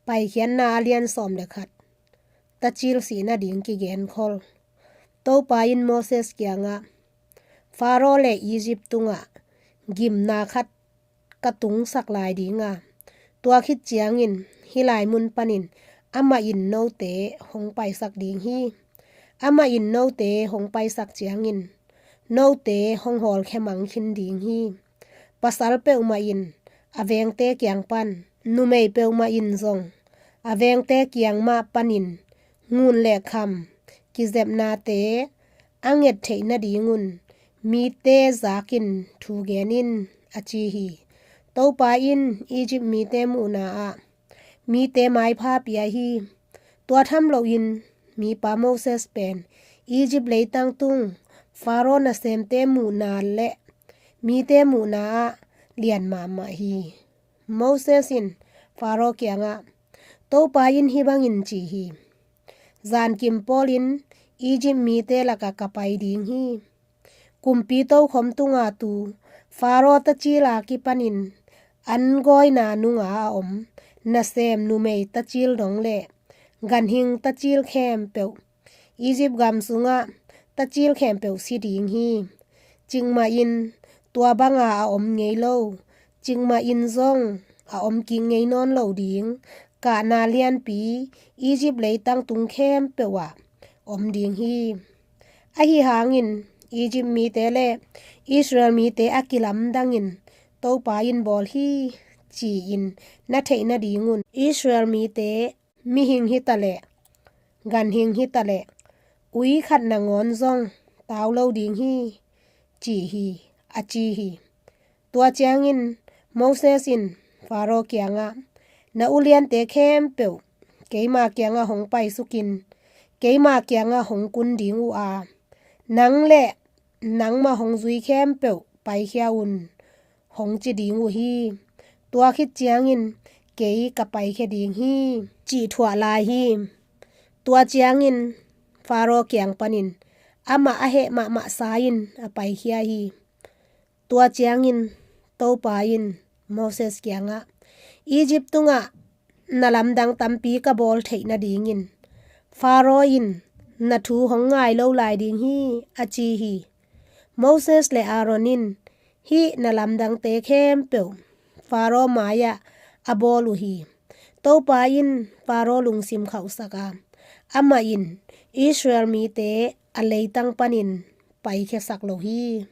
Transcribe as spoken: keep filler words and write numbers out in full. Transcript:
Paikhiatna a lian sawm le khat. Tacil sih nading kigenkhol. Topa in Moses kiangah, Faro le Egypt tungah gimna khat ka tungsak lai ding a, tua khit ciangin hih lai mun panin amah in note hong paisak ding hi. Amah in note hong paisak ciangin note hong hawlkhia mang khin ding hi. Pasal peuhmah in a vengte kiang pan, numei peuhmah in zong a vengte kiang mah panin ngun le kham kizepnate a nget theih nadingun mite zakin thu gen in, a ci hi. Topa in Egypt mite muhna ah mite maipha pia hi. Tua tham loin mipa Moses pen Egypt leitang tung Faro nasemte muhna le mite muhna ah lian mahmah hi. Moses in Faro kiangah, Topa in hih bangin ci hi. Zankim pawlin Egypt mite lakah ka pai ding hi. Kumpi tokhom tunga tu Faro tacila kipanin an gawina nunga a om nasem numei tacil dong le ganhing tacil khempeuh Egypt gam sungah tacil khempeuh si ding hi. Cikmah in tua banga a om ngei lo, cikmah in zong a om kik ngei nawn lo ding kahna lianpi Egypt leitang tung khempeuh ah om ding hi. Ahi hangin Egypt mite le Israel mite a kilamdangin Topa in bawl hi, ci-in na theih nadingun Israel mite mihing hitaleh ganhing hitaleh ui khat nangawn zong tau lo ding hi, ci hi, a ci hi. Tua ciangin Moses in Faro kiangah, na uliante khempeuh keima kiangah hong paisukin keima kiangah hong kun ding uh a, nang le nangmah hong zui khempeuh paikhia un, hong ci ding uh hi. Tua khit ciangin kei ka paikhia ding hi, cih thuah lai hi. Tua ciangin Faro kiang panin amah a heh mahmah sa-in a paikhia hi. Tua ciangin Topa in Moses kiangah, Egypt tungah na lamdang tampi ka bawl theih nadingin Faro in na thu hong ngai lo lai ding hi, a ci hi. Moses le Aaron in hih na lamdangte khempeuh Faro mai-ah a bawl uh hi. Topa in Faro lungsim khauhsak a, amah in Israel mite a leitang panin paikhiasak lo hi.